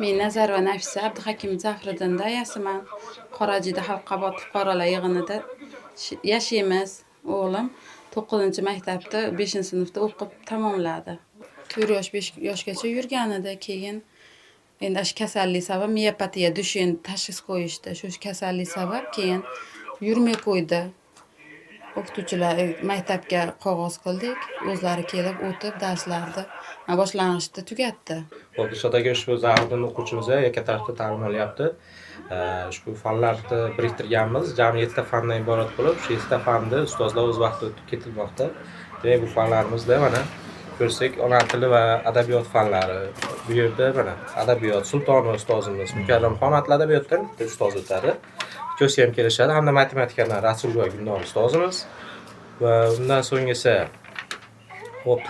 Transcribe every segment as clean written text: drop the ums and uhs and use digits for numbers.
Men Nazarova Nafisa Abduhakim Zafriddinda ayasiman. Qorajida Xalqobod fuqarolar yig'inida yashaymiz. O'g'lim 9-maktabda 5-sinfda o'qib tamomladi. 4 yosh, 5 yoshgacha yurgan edi. Keyin endi shu kasallik sabab miopatiya Duchenne tashxis qo'yishdi. Shu kasallik sabab keyin yurmay qo'ydi. O'qituvchilar maktabga qog'oz qildik. O'zlari kelib o'tib darslarni boshlang'ichda tugatdi. Xo'p, Dilshod aka, ushbu Zahriddin o'quvchimiz yakka tartibda ta'lim olyapti. Ushbu fanlarni biriktirganmiz. Jami 7 ta fandan iborat bo'lib, shu 7 ta fanni ustozlar o'z vaqtida o'tib ketilmoqda. Demak, bu fanlarimizda mana ko'rsak, ona tili va adabiyot fanlari. Bu yerda mana adabiyot Sultonova ustozimiz, Mukarramxon adabiyotdan bitta ustoz o'tadi. Ikkovsi ham kelishadi. Hamda matematikadan Rasul va Gulnor ustozimiz. Va undan so'ng esa xo'p,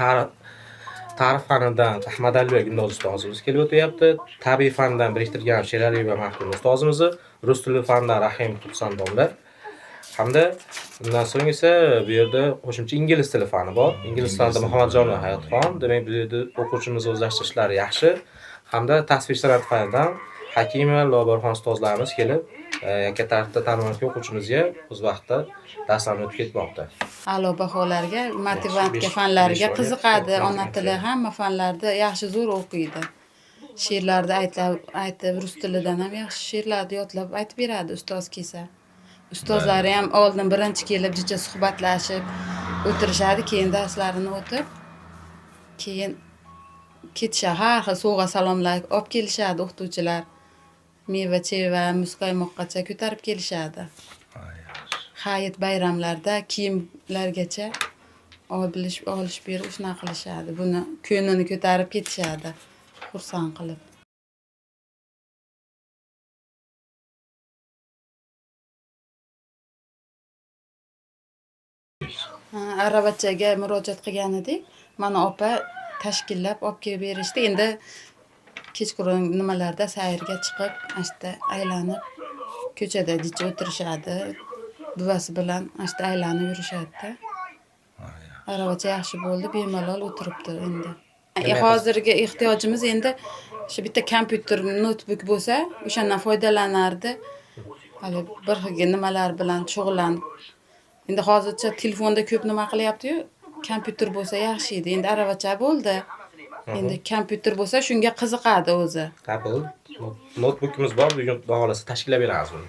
tarix fanidan Ahmadali va Gulnoz ustozimiz kelib o'tyapti. Tabiiy fandan biriktirgan Sherali va Maftun ustozimizni, rus tili fanidan Rahim Xusan domla. Hamda undan so'ng esa bu yerda qo'shimcha ingliz tili fani bor. Ingliz tilida Muhammadjon va Hayotxon. Demak, bu yerda o'quvchimiz o'zlashtirishlari yaxshi. Hamda tasvir san'at fanidan Hakimova Lobarxon ustozlarimiz kelib, yakka tartibda ta'lim olayotgan o'quvchimizga o'z vaqtida darslarni o'tib ketmoqda. A'lo baholarga, matematika fanlariga qiziqadi, ona tili hamma fanlarda yaxshi zo'r o'qiydi. She'rlarni aytib, rus tilidan ham yaxshi she'rlarni yodlab aytib beradi ustoz kelsa. Ustozlari ham oldin birinchi kelib jicha suhbatlashib o'tirishadi, keyin darslarini o'tib, keyin ketishadi. Har xil sovg'a salomlar olib kelishadi o'qituvchilar. Meva-cheva, muzqaymoqqacha ko'tarib kelishadi. Hayit bayramlarda kiyimlargacha olish berib shunaqa qilishadi. Buni ko'nglini ko'tarib ketishadi, xursand qilib. Aravachaga murojaat qilgan edik. Mana opa tashkillab olib kelib berishdi. Endi kechqurun nimalarda sayrga chiqib, ana shu yerda aylanib, ko'chada jicha o'tirishadi. Buvasi bilan ana shu yerda aylanib yurishadi-da. Aravacha yaxshi bo'ldi, bemalol o'tiribdi endi. Hozirgi ehtiyojimiz endi shu bitta kompyuter, noutbuk bo'lsa, o'shandan foydalanardi. Hali bir xil nimalar bilan shug'ullanib. Endi hozircha telefonda ko'p nima qilyapti-yu, kompyuter bo'lsa yaxshi edi. Endi aravacha bo'ldi. Endi kompyuter bo'lsa shunga qiziqadi o'zi. Apple noutbukimiz bor, bugun xudo xohlasa tashkillab beramiz buni.